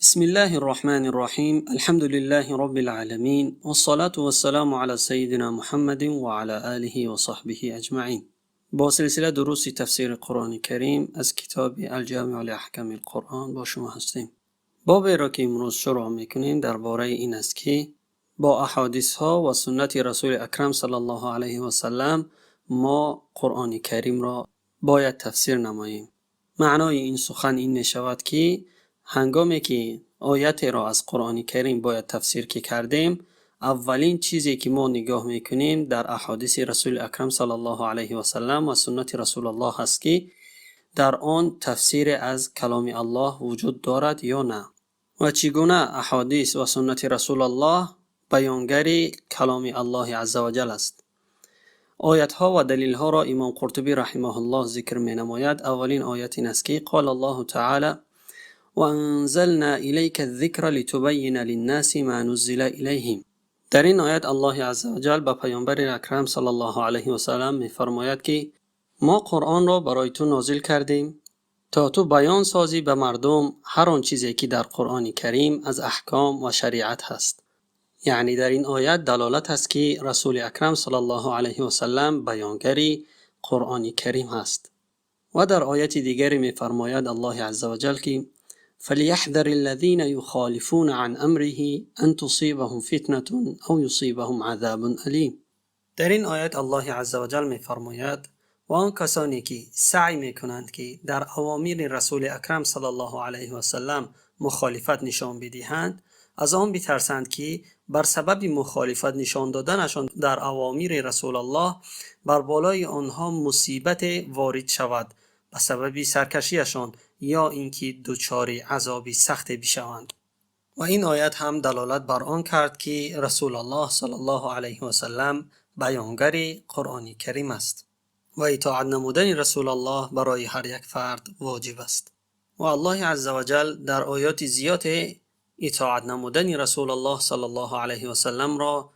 بسم الله الرحمن الرحيم، الحمد لله رب العالمين، والصلاة والسلام على سيدنا محمد وعلى آله وصحبه أجمعين. با سلسله دروس تفسیر قرآن کریم از کتاب الجامع لأحکام القرآن با شما هستیم. بابی را که امروز شروع میکنیم درباره این است که با احادیث ها و سنت رسول اکرم صلی الله علیه و سلم ما قرآن کریم را باید تفسیر نماییم. معنای این سخن این می شود که هنگامی که آیت را از قرآن کریم باید تفسیر که کردیم، اولین چیزی که ما نگاه میکنیم در احادیث رسول اکرم صلی الله علیه و سلم و سنت رسول الله است که در آن تفسیر از کلام الله وجود دارد یا نه و چگونه احادیث و سنت رسول الله بیانگر کلام الله عزوجل است. آیت ها و دلیل ها را امام قرطبی رحمه الله ذکر می نماید. اولین آیت این است که قال الله تعالی: وأنزلنا إليك الذكر لتبين للناس ما نزل إليهم. در این آیت الله عزوجل به پیامبر اکرم صلی الله علیه و سلم می فرماید که ما قرآن را برای تو نازل کردیم تا تو بیان سازی به مردم هر آن چیزی که در قرآن کریم از احکام و شریعت هست. یعنی در این آیت دلالت است که رسول اکرم صلی الله علیه و سلم بیانگری قرآن کریم هست. و در آیت دیگری می فرماید الله عزوجل که فليحذر الذين يخالفون عن امره ان تصيبهم فتنة او يصيبهم عذاب الیم. در این آیت الله عزوجل می فرماید و آن کسانی که سعی می کنند که در اوامر رسول اکرم صلی الله علیه و سلم مخالفت نشان بدهند، از آن بترسند که بر سبب مخالفت نشان دادنشان در اوامر رسول الله بر بالای آنها مصیبت وارد شود به سبب سرکشیشان یا اینکه دچار عذاب سخت بشوند. و این آیت هم دلالت بر آن کرد که رسول الله صلی الله علیه و سلم بیانگر قرآن کریم است و اطاعت نمودن رسول الله برای هر یک فرد واجب است. و الله عزوجل در آیات زیاد اطاعت نمودن رسول الله صلی الله علیه و سلم را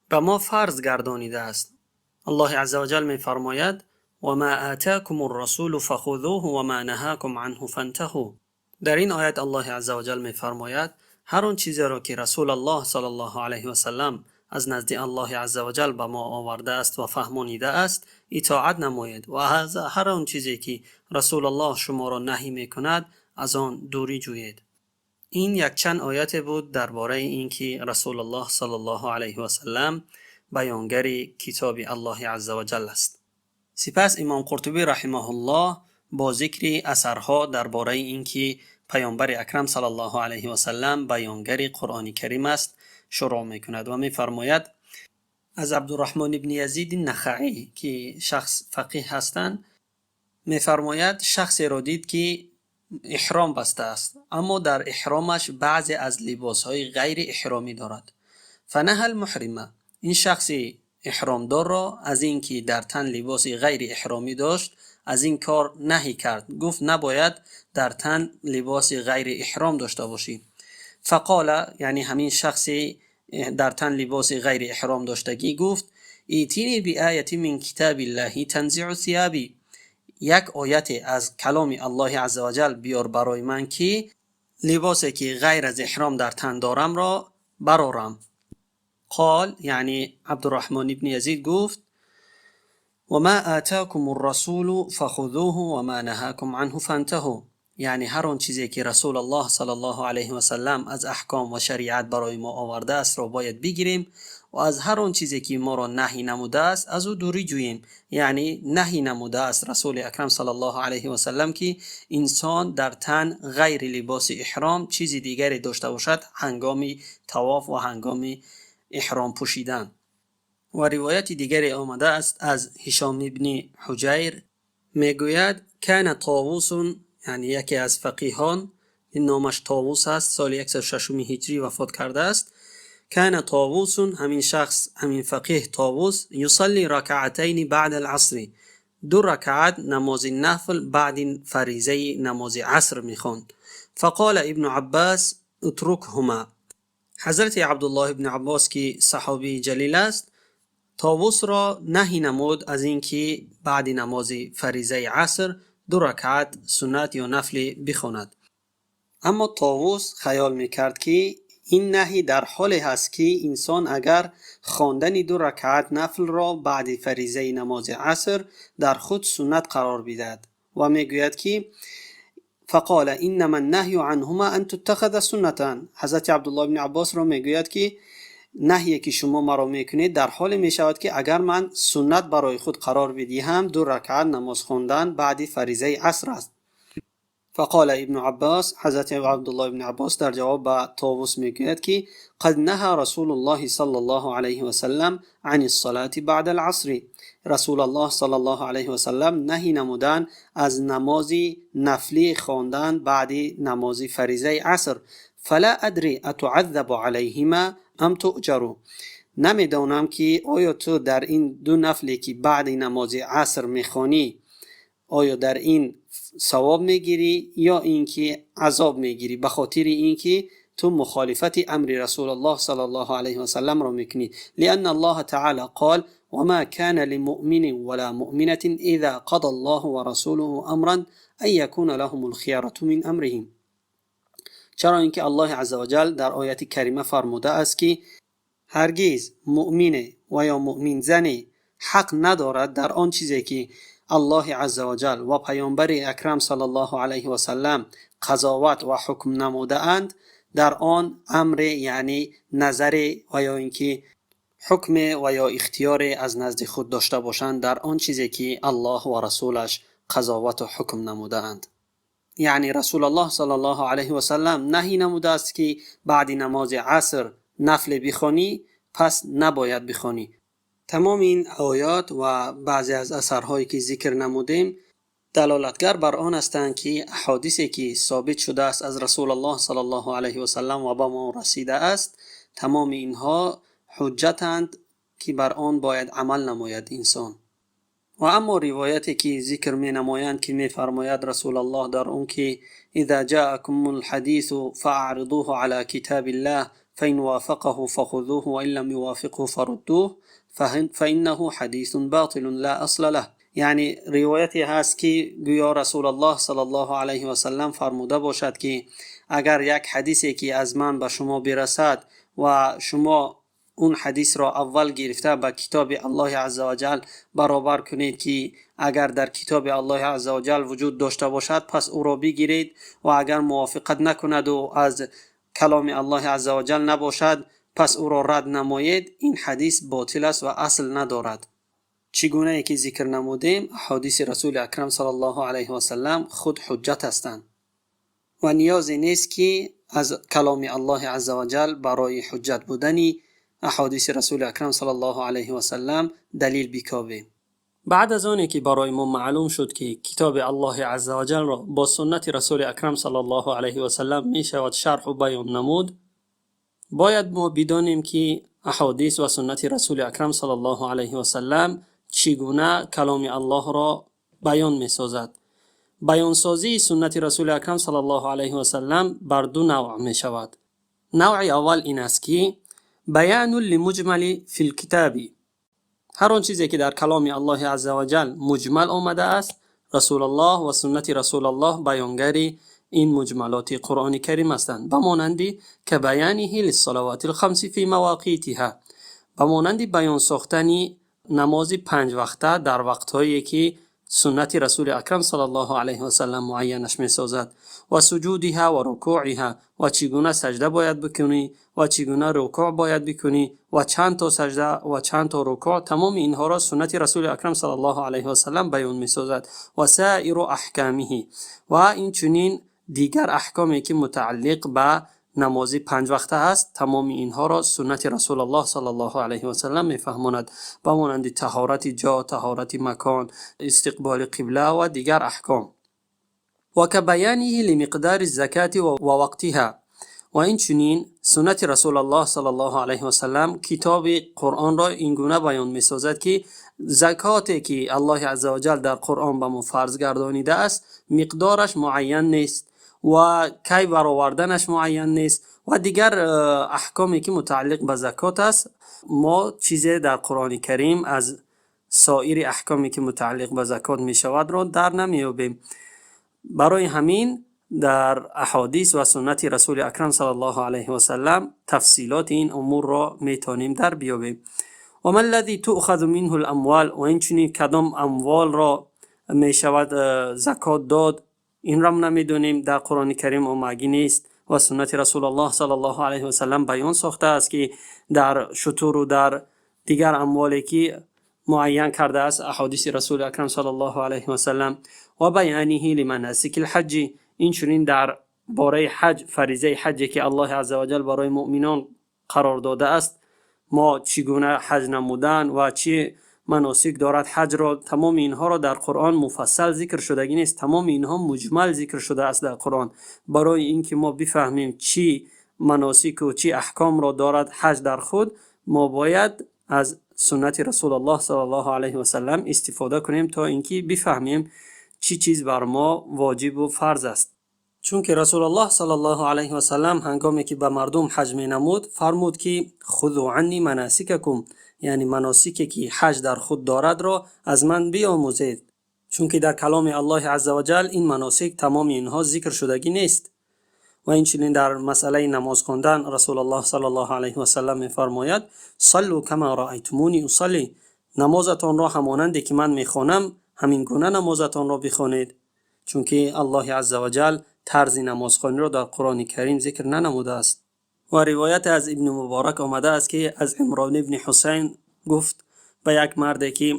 به ما فرض گردانیده است. الله عزوجل می فرماید: وما آتاكم الرسول فخذوه وما نهاكم عنه فانتهوا. در این آیت الله عزوجل می فرماید هر آن چیزی را که رسول الله صلی الله علیه و سلم از نزد الله عزوجل به ما آورده است و فهمانیده است اطاعت نمایید و از هر آن چیزی که رسول الله شما را نهی می کند از آن دوری جویید. این یک چند آیت بود درباره اینکه رسول الله صلی الله علیه و سلم بیانگر کتاب الله عزوجل است. سپس امام قرطبی رحمه الله با ذکر اثرها درباره اینکه پیامبر اکرم صلی الله علیه و سلم بیانگر قرآن کریم است شروع میکند و میفرماید: از عبدالرحمن ابن یزید نخعی که شخص فقیه هستند میفرماید شخصی را دید که احرام بسته است، اما در احرامش بعضی از لباسهای غیر احرامی دارد. فنهى المحرم، این شخص احرامدار را از اینکه در تن لباس غیر احرامی داشت از این کار نهی کرد، گفت نباید در تن لباس غیر احرام داشته باشی. فقال، یعنی همین شخص در تن لباس غیر احرام داشتگی گفت: ایتینی بآیة من کتاب الله تنزع ثیابی، یک آیت از کلام الله عزوجل بیار برای من که لباسی که غیر از احرام در تن دارم را برارم. قال، یعنی عبدالرحمن ابن یزید گفت: وما آتاكم الرسول فخذوه وما نهاكم عنه فانتهوا. یعنی هر آن چیزی که رسول الله صلی الله علیه و سلم از احکام و شریعت برای ما آورده است را باید بگیریم و از هر آن چیزی که ما را نهی نموده است از او دوری جوییم. یعنی نهی نموده است رسول اکرم صلی الله علیه و سلم که انسان در تن غیر لباس احرام چیز دیگری داشته باشد هنگام طواف و هنگام احرام پوشیدن. و روایت دیگری آمده است از هشام ابن حجیر، میگوید کان طاووس، یعنی یکی از فقیهان نامش طاووس است، سال 106 هجری وفات کرده است. کان طاووس، همین شخص همین فقیه طاووس، یصلی رکعتین بعد العصر، دو رکعت نماز نفل بعد فریضه نماز عصر میخواند. فقال ابن عباس: اترکهما. حضرت عبدالله ابن عباس که صحابی جلیل است طاووس را نهی نمود از اینکه بعد نماز فریضه عصر دو رکعت سنت یا نفل بخواند. اما طاووس خیال میکرد که این نهی در حالی هست که انسان اگر خواندن دو رکعت نفل را بعد فریضه نماز عصر در خود سنت قرار بدهد و میگوید که فقال انما النهی عنهما ان تتخذ سنة. حضرت عبدالله بن عباس را میگوید که نهی که شما مرا میکنید در حال میشود که اگر من سنت برای خود قرار بدهم دو رکعت نماز خواندن بعد فریضه عصر است. فقال ابن عباس، حضرت عبدالله بن عباس در جواب به طاووس میگوید که قد نهى رسول الله صلی الله علیه و سلم عن الصلاة بعد العصر. رسول الله صلی الله علیه و سلم نهی نمودن از نماز نفلی خواندن بعد نماز فریضه عصر. فلا ادری اتعذب علیهما ام تؤجر. نمیدانم که آیا تو در این دو نفلی که بعد نماز عصر میخوانی آیا در این ثواب میگیری یا اینکه عذاب میگیری، به خاطر اینکه تو مخالفت امر رسول الله صلی الله علیه و سلم را میکنی. لان الله تعالی قال وما كان لمؤمن ولا مؤمنة اذا قضى الله ورسوله امرا ان يكون لهم الخيرة من امرهم. چرا اینکه الله عزوجل در آیت کریمه فرموده است که هرگز مؤمن و یا مؤمن زنی حق ندارد در آن چیزی که الله عزوجل و پیامبر اکرم صلی الله علیه و سلم قضاوت و حکم نموده اند در آن امر، یعنی نظر و یا اینکه حکم و یا اختیار از نزد خود داشته باشند در آن چیزی که الله و رسولش قضاوت و حکم نموده اند. یعنی رسول الله صلی الله علیه و سلم نهی نموده است که بعد نماز عصر نفل بخوانی، پس نباید بخوانی. تمام این آیات و بعضی از اثرهایی که ذکر نمودیم دلالتگر بر آن هستند که احادیثی که ثابت شده است از رسول الله صلی الله علیه و سلم و به ما رسیده است، تمام اینها حجتند که بر آن باید عمل نماید انسان. و اما روایتی که ذکر می نمایند که می فرماید رسول الله در آن که اذا جاءكم الحديث فاعرضوه على كتاب الله فإن وافقه فخذوه وإن لم يوافقه فردوه فإنه حدیث باطل لا اصل له. یعنی روایتی هست که گویا رسول الله صلی الله علیه و سلم فرموده باشد که اگر یک حدیثی که از من به شما برسد و شما اون حدیث را اول گرفته به کتاب الله عزوجل برابر کنید که اگر در کتاب الله عزوجل وجود داشته باشد پس او را بگیرید و اگر موافقت نکند و از کلام الله عزوجل نباشد پس او را رد نمایید، این حدیث باطل است و اصل ندارد. چگونه که ذکر نمودیم احادیث رسول اکرم صلی الله علیه و سلم خود حجت هستند و نیازی نیست که از کلام الله عزوجل برای حجت بودن احادیث رسول اکرم صلی الله علیه و سلم دلیل بکاویم. بعد از آنی که برای ما معلوم شد که کتاب الله عزوجل را با سنت رسول اکرم صلی الله علیه و سلم می شود شرح و بیان نمود، باید ما بدانیم که احادیث و سنت رسول اکرم صلی الله علیه و سلم چگونه کلام الله را بیان می سازد. بیان سازی سنت رسول اکرم صلی الله علیه و سلم بر دو نوع می شود. نوع اول این است که بیان لمجمل فی الکتاب، هر آن چیزی که در کلام الله عزوجل مجمل آمده است، رسول الله و سنت رسول الله بیانگر این مجملات قرآن کریم هستند، به مانند که بیانه للصلوات الخمس فی مواقیتها، به مانند بیان ساختن نماز 5 وقته در وقتهایی که سنت رسول اکرم صلی الله علیه و سلم معینش می سازد، و سجودها و رکوعها، و چگونه سجده باید بکنی و چگونه رکوع باید بکنی و چند تا سجده و چند تا رکوع، تمام اینها را سنت رسول اکرم صلی الله علیه و سلم بیان می سازد. و سایر احکامه، و این چنین دیگر احکامی که متعلق به نماز 5 وقته است، تمام اینها را سنت رسول الله صلی الله علیه و سلم میفهماند، به مانند طهارت جا، طهارت مکان، استقبال قبله و دیگر احکام. و کبیانه لمقدار الزکات و وقتها، و این چنین سنت رسول الله صلی الله علیه و سلم کتاب قرآن را اینگونه بیان میسازد که زکاتی که الله عزوجل در قرآن به ما فرض گردانیده است مقدارش معین نیست و کی برآوردنش معین نیست و دیگر احکامی که متعلق به زکات است، ما چیزی در قرآن کریم از سایر احکامی که متعلق به زکات می شود را در نمیابیم. برای همین در احادیث و سنت رسول اکرم صلی الله علیه و سلم تفصیلات این امور را میتونیم در بیابیم. و ما الذی تؤخذ منه الاموال، و اینچنین کدام اموال را میشود زکات داد، این را نمیدونیم، در قرآن کریم آمدگی نیست و سنت رسول الله صلی الله علیه و سلم بیان ساخته است که در شتر و در دیگر اموالی که معین کرده است احادیث رسول اکرم صلی الله علیه و سلم. و بیانه لمناسک الحج، اینچنین در باره حج، فریضه حج که الله عزوجل برای مؤمنان قرار داده است، ما چگونه حج نمودن و چه مناسک دارد حج را، تمام اینها را در قرآن مفصل ذکر شدگی نیست، تمام اینها مجمل ذکر شده است در قرآن، برای اینکه ما بفهمیم چی مناسک و چی احکام را دارد حج در خود، ما باید از سنت رسول الله صلی الله علیه و سلم استفاده کنیم تا اینکه بفهمیم چی چیز بر ما واجب و فرض است. چون که رسول الله صلی الله علیه و سلم هنگامی که به مردم حج می نمود فرمود که خذوا عنی مناسککم، یعنی مناسکی که حج در خود دارد را از من بیاموزید، چون که در کلام الله عزوجل این مناسک تمام اینها ذکر شدگی نیست. و اینچنین در مسئله نماز خواندن رسول الله صلی الله علیه و سلم می‌فرماید صلوا کما رأیتمونی اصلی، نمازتان را همانند که من میخوانم همین گونه نمازتان را بخوانید، چون که الله عزوجل طرز نمازخوانی را در قرآن کریم ذکر ننموده است. و روایت از ابن مبارک آمده است که از عمران ابن حسین گفت به یک مرد که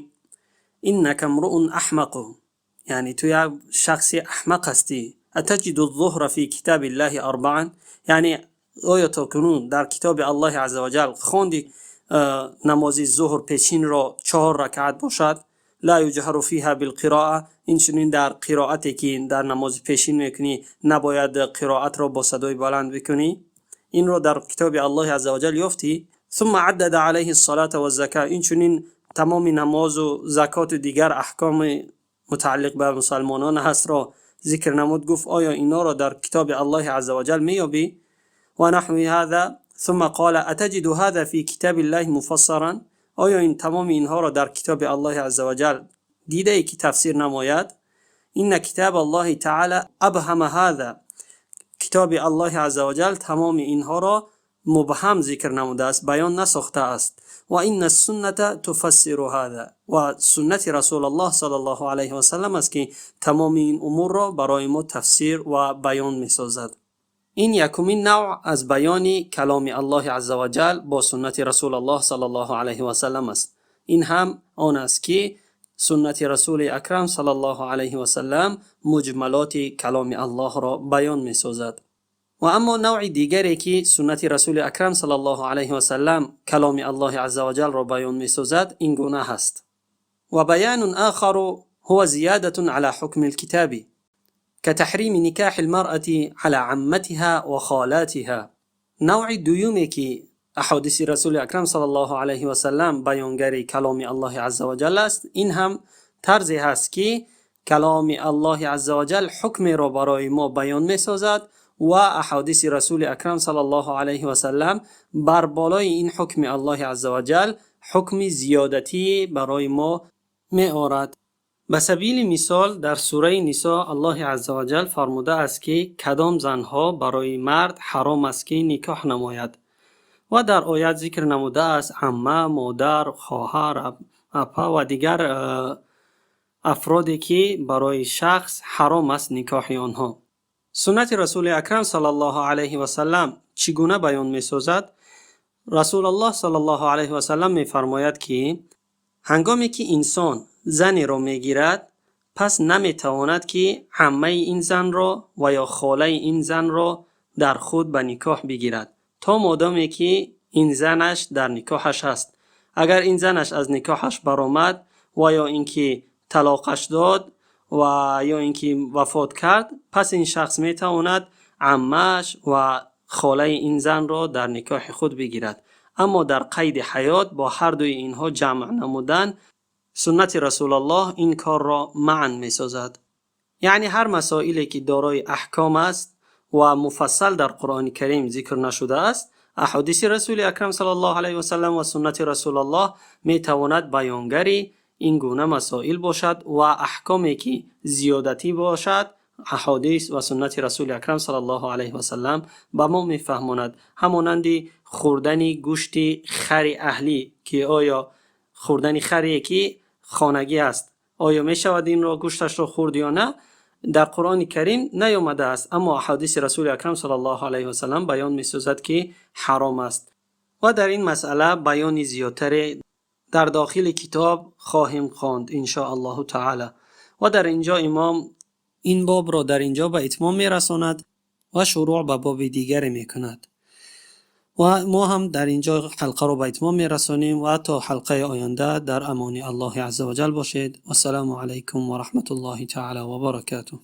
انک امرؤ احمق، یعنی تو یک شخص احمق هستی، اتجد الظهر فی کتاب الله اربعا، یعنی آیا تا کنون در کتاب الله عزوجل خواندی نماز ظهر پیشین را 4 رکعت باشد، لا یجهر فیها بالقراءه، اینچنین در قرائتی که در نماز پیشین میکنی نباید قرائت را با صدای بلند بکنی، این را در کتاب الله عزوجل یافتی. ثم عدد علیه الصلاة و الزکا، اینچنین تمام نماز و زکات و دیگر احکام متعلق به مسلمانان هست را ذکر نمود، گفت آیا اینا را در کتاب الله عزوجل میابی؟ و نحو هذا. ثم قال اتجد هذا فی کتاب الله مفسرا، آیا این تمام اینها را در کتاب الله عزوجل دیده ای که تفسیر نماید؟ این کتاب الله تعالی ابهم هذا، کتاب الله عزوجل تمام اینها را مبهم ذکر نموده است، بیان نساخته است. و این السنة تفسر هذا، و سنت رسول الله صلی الله علیه و سلم است که تمام این امور را برای ما تفسیر و بیان می‌سازد. این یکمین نوع از بیان کلام الله عزوجل با سنت رسول الله صلی الله علیه و سلم است. این هم آن است که سنت رسول اکرم صلی الله علیه و سلم مجملات کلام الله را بیان می‌سازد. و اما نوع دیگری که سنت رسول اکرم صلی الله علیه و سلم کلام الله عزوجل را بیان می‌سازد این گونه است. و بیان آخر هو زیادة على حکم الكتاب كتحریم نکاح المرأة على عمتها و خالاتها. نوع دومی که احادیث رسول اکرم صلی الله علیه و سلم بیانگر کلام الله عزوجل است، این هم طرزی هست که کلام الله عزوجل حکم را برای ما بیان می‌سازد و احادیث رسول اکرم صلی الله علیه و سلم بر بالای این حکم الله عزوجل حکم زیادتی برای ما می‌آورد. به سبیل مثال در سوره نساء الله عزوجل فرموده است که کدام زنها برای مرد حرام است که نکاح نماید و در آیت ذکر نموده است عمه، مادر، خواهر، اپا و دیگر افرادی که برای شخص حرام است نکاح آنها. سنت رسول اکرم صلی الله علیه و سلم چگونه بیان می‌سازد؟ رسول الله صلی الله علیه و سلم می‌فرماید که هنگامی که انسان زنی را می‌گیرد پس نمی‌تواند که عمه این زن را و یا خاله این زن را در خود به نکاح بگیرد تا مادامی که این زنش در نکاحش است. اگر این زنش از نکاحش برآمد و یا اینکه طلاقش داد و یا اینکه وفات کرد، پس این شخص میتواند عمه‌اش و خاله این زن را در نکاح خود بگیرد. اما در قید حیات با هر دوی اینها جمع نمودن، سنت رسول الله این کار را منع میسازد. یعنی هر مسائلی که دارای احکام است و مفصل در قرآن کریم ذکر نشده است، احادیث رسول اکرم صلی الله علیه و سلم و سنت رسول الله میتواند بیانگری این گونه مسائل باشد و احکامی که زیادتی باشد احادیث و سنت رسول اکرم صلی الله علیه و سلم به ما میفهماند. همانند خوردن گوشت خر اهلی که آیا خوردن خری که خانگی است، آیا میشود این را گوشتش را خورد یا نه، در قرآن کریم نیامده است، اما احادیث رسول اکرم صلی الله علیه و سلم بیان میسازد که حرام است. و در این مسئله بیان زیادتر در داخل کتاب خواهیم خواند ان شاء الله تعالی. و در اینجا امام این باب را در اینجا به اتمام میرساند و شروع به باب دیگر میکند و ما هم در اینجا حلقه را به اتمام میرسانیم و تا حلقه آینده در امان الله عز وجل باشید. و السلام علیکم و رحمت الله تعالی و برکاته.